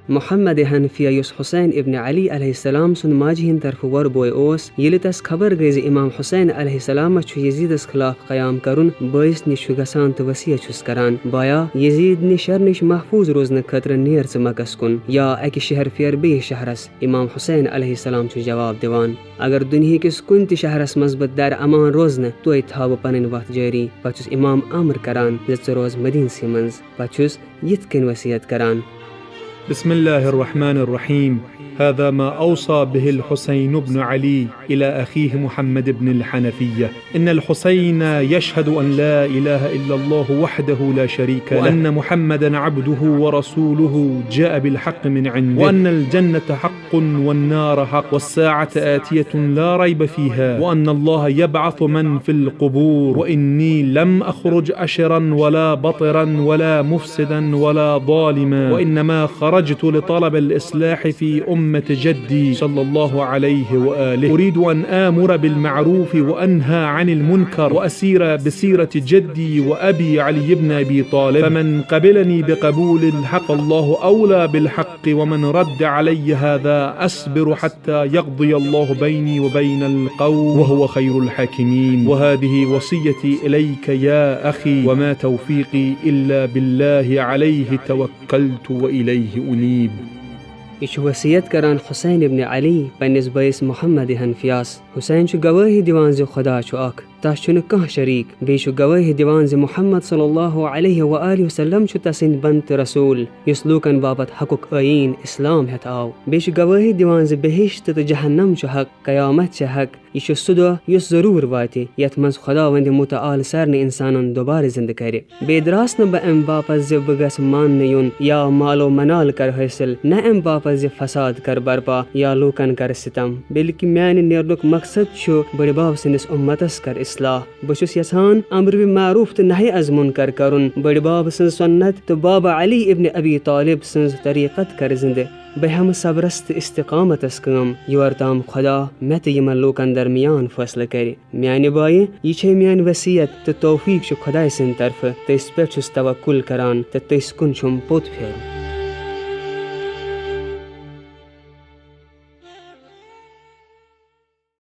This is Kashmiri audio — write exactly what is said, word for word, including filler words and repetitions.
محمد حنفیہ، یُس حسین ابن علی علیہ السلام سُنٛد ماجہِ ہٕنٛدِ طرفہٕ وۄرٕ بوے اوس، ییٚلہِ تس خبر گٔے زِ امام حسین علیہ السلامس چھُ یزیدس خلاف قیام کرُن، بٲیِس نِش چھُ گژھان تہٕ وصیت چھُس کران، "بایا، یزید نِش شرنِش محفوظ روزنہٕ خٲطرٕ نیر ژٕ مکس کُن یا اکہِ شہر پھیر بیٚیِس شہرس۔" امام حسین علیہ السلام چھُ جواب دِوان، "اگر دُنیہکِس کُنہِ تہِ شہرس منٛز بہٕ در امان روزنہٕ، توتہِ تھاوٕ بہٕ پنٕنۍ وتھ جٲری۔" پتہٕ چھُس امام امر کران زِ، "ژٕ روز مدینسٕے منٛز۔" پتہٕ چھُس یِتھ کٔنۍ وصیت کران۔ بسم الله الرحمن الرحيم. هذا ما أوصى به الحسين بن علي إلى أخيه محمد بن الحنفية. إن الحسين يشهد أن لا إله إلا الله وحده لا شريك له، وأن محمدا عبده ورسوله جاء بالحق من عنده، وأن الجنة حق والنار حق، والساعة آتية لا ريب فيها، وأن الله يبعث من في القبور، وإني لم أخرج أشرا ولا بطرا ولا مفسدا ولا ظالما، وإنما خرجت لطلب الإصلاح في أمة جدي صلى الله عليه وآله. أريد أن آمر بالمعروف وأنهى عن المنكر، وأسير بسيرة جدي وأبي علي بن أبي طالب، فمن قبلني بقبول الحق فالله أولى بالحق، ومن رد علي هذا أصبر حتى يقضي الله بيني وبين القوم وهو خير الحاكمين. وهذه وصيتي إليك يا أخي، وما توفيقي إلا بالله، عليه توكلت وإليه أنيب. یہِ چھُ وصیت کران حسین ابن علی پننِس بٲیِس محمد حنفیاہس۔ حسین چھُ گوٲہی دِوان زِ خدا چھُ اکھ، تس چھُنہٕ کانٛہہ شریٖک۔ بیٚیہِ چھُ گوٲہی دِوان زِ محمد صلی اللہ علیہ و آلہ وسلم چھُ تسٕنٛدۍ بندٕ تہٕ رسول، یُس لوٗکن باپتھ حقُک ٲییٖن اسلام ہٮ۪تھ آو۔ بیٚیہِ چھُ گوٲہی دِوان زِ بہشت تہٕ جہنم چھُ حق، قیامت چھِ حق۔ یہِ چھُ سُہ دۄہ یُس ضروٗر واتہِ، یتھ منٛز خداوند متعال سارنٕے انسانن دوبارٕ زندٕ کرِ۔ بیٚیہِ دراس نہٕ بہٕ امہِ باپتھ زِ بہٕ گژھٕ ماننہٕ یُن یا مال و منال کر حٲصِل، نہ امہِ باپتھ زِ فساد کر برپا یا لوٗکن کر ستم، بلکہ میانہِ نیرنُک مقصد چھُ بٔڈِ بب سٕنٛدِس اُمتس کر اصلاح۔ بہٕ چھُس یژھان امر بالمعروف تہٕ نہی از منکر کرُن، بٔڈِ بب سٕنٛز سنت تہٕ بابا علی ابن ابی طالب سٕنٛز طریقت کر زندٕ۔ بہٕ ہٮ۪مہٕ صبرس تہٕ استقامتس کٲم، یور تام خدا مےٚ تہٕ یِمن لوٗکن درمیان فٲصلہٕ کرِ۔ میانہِ بایہِ، یہِ چھے میٲنۍ وصیت تہٕ توفیق چھُ خدایہِ سٕنٛدِ طرفہٕ۔ تٔسۍ پٮ۪ٹھ چھُس توکل کران تہٕ تٔسۍ کُن چھُم پوٚت پھیرُن۔